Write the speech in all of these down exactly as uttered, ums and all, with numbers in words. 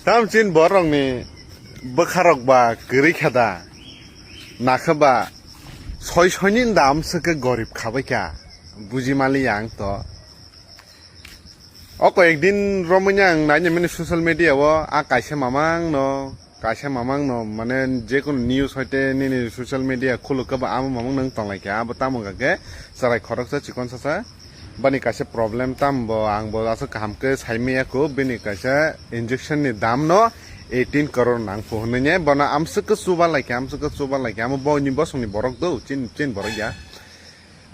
Tamchin borokni bwkharok ba kwrwi kha da, nakha ba soi soini da amswk khe gorib khabai kha, buji maliya ang to. O koyek din romwi ang nainimani social media o a kaisa mamang no, kaisa mamang no mane jekunu news hoite nini social media khuluk khe ba amo mamang nang tonglai kha, abo tamo hwnkha khe chwrai khoroksa chikon sasa. Bani kaisa problem tambo, ang bo aswk kaham khe saimaya kho, bini kaisa injection ni dam no eighteen crore nang pho hwnwi ne, bono amswk khe chuba laikha, amswk khe chuba laikha, amo boni bosongni borok do, chin, chin borok ya.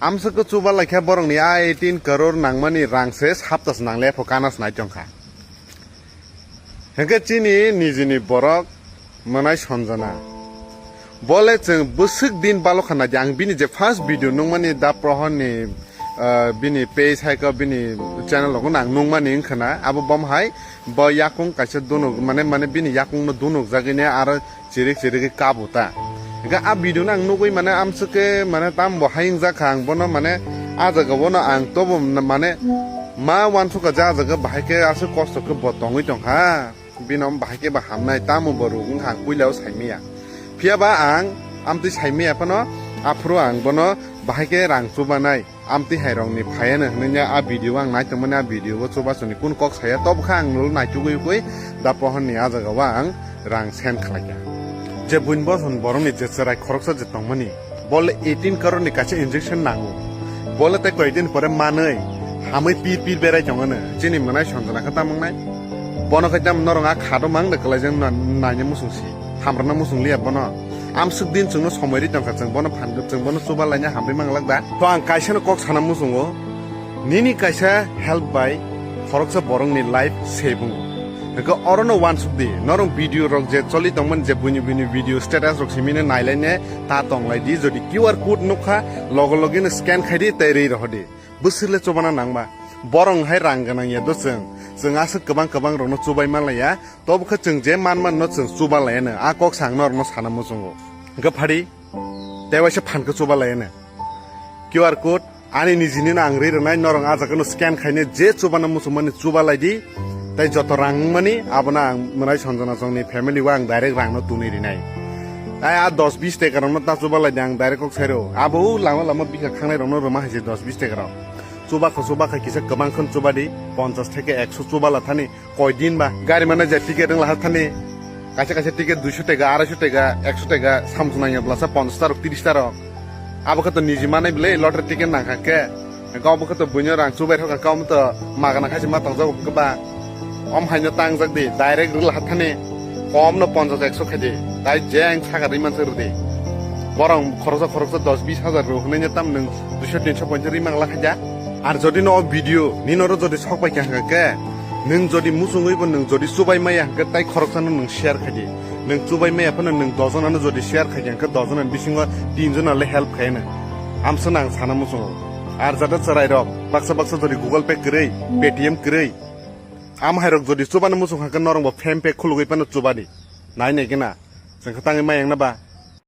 Amswk khe chuba laikha borokni a eighteen crore nangmani rang se saptas nangle pho kana se nai tongkha. Hwnkhe chini nijini borok mwnai Sanjana. Bole chwng bwswk din balo khana di, ang bini je first video nungmani da Prohor ni, ah, bini page hai khe bini channel rogo nang nungmani wngkha na, abo bom hai bo yakung kaisa dunuk, mane, mane bini yakung no dunuk jagwi ne aro chirik chirik khe kabu ta. Hwnkhe a video no ang nugwi mane amswk khe mane tam bo hai wngjak kha, ang bono mane a jaga bono ang tobo mane ma uansukha je a jaga bahai khe aswk kosto khe bo tongwi tongkha. Bino bahai khe ba hamnai, tamo bo ruk wngkha ang puila o saimaya. Phiya ba ang amtwi saimaya phano, aphuru ang bono bahai khe rang chubanai. Amtwi hai rokni phaiano hwnwi a video ang naitongmani, a video o chubasoni kun kok saya, tobo kha ang nolo naitugwi ugwi da Prohor ni a jaga o ang rang send khlaikha. Je buin boson borokni je chwrai khoroksa je tongmani, bole eighteen crore ni kaisa injection nango, bole tei koyekdin pore manwi hamwi pir pir berai tongano, chini mwnai Sanjana khe tamo wngnai? Bono khe tamo norok a kha do mang de kwlaijak na, naina muchung si, hamrwkna muchung liya bono. Amswk din chwngno somoi ri tongkha, chwng bono phan, chwng bono chuba laina hamri manglak da. To ang kaisa no kok sana muchungo, nini kaisa help bai khoroksa borokni life save wngo. Hwnkhe orono uansuk di, norok video rok je choli tongmani, je buini buini video status rok simino nailaine ta tonglai di, jodi Q R code nukha logo logino scan khai di tei ri rohor di. Bwswk le chubana nangma. Borok hai rang gwnang ya do chwng. Chwng aswk kwbang kwbang rokno chubai manlaiya. Tobo khe chwng je man manno chwng chuba laiano. A kok sa ang norokno sana muchungo. Hwnkhe phadi, tei waisa phan khe chuba laiano. Q R code ani nijini no ang ri rwnai, norok a jaga no scan khaine je chubana muchungmani chuba lai di. Tei joto rang wngmani abono ang mwnai Sanjana chongni family o ang direct rang no tunwi rinai. Tei a dos bis teka rokno ta chuba lai di, ang direct kok sai rw. Abo lama lama bikha khangnai rokno rwma hai se dos bis teka rok. Chuba kho, chuba kha kisa kwbang khon chuba di, ponchas theke ekso chuba la thani, koi din ba gari mane je ticket wng la ha thani, kaisa kaisa ticket duiso teka, araiso teka, ekso teka, samsung nang ya bwlasa ponchas ta rok, tiris ta rok. Abo khe to niji manai bwle lottery ticket nang kha khe, kau bo khe to buino rang chubai rok kha, kau to magana khaisi ma tong jago khe ba. Om haino tangjak di, direct rwla hathani, kom no ponchas ekso khaidi, tai jeng saka ri mansa rwdi. Borok khoroksa khoroksa dos bis hajar rw hwnwi tam nwng duiso tinso poinsa ri mangla khaja. Ar jodi no o video nino ro jodi sok pai kha hwnkhe, nwng jodi muchungwi bo nwng jodi chubai maya hwnkhe tai khoroksa no nwng share khaidi. Nwng chubai maya phano nwng dojon ano jodi share khaikha hwnkhe dojon ani bisingo tinjon le help khaino. Amsa nang sana muchungo. Ar jada chwrai rok baksa baksa jodi Google Pay kwrwi, Paytm kwrwi, Am hai rok jodi chubana muchung kha khe norok bo PhonePe khulugwi phano chuba di. Nai nai gena. Chwng khe tangwi ma yang na ba.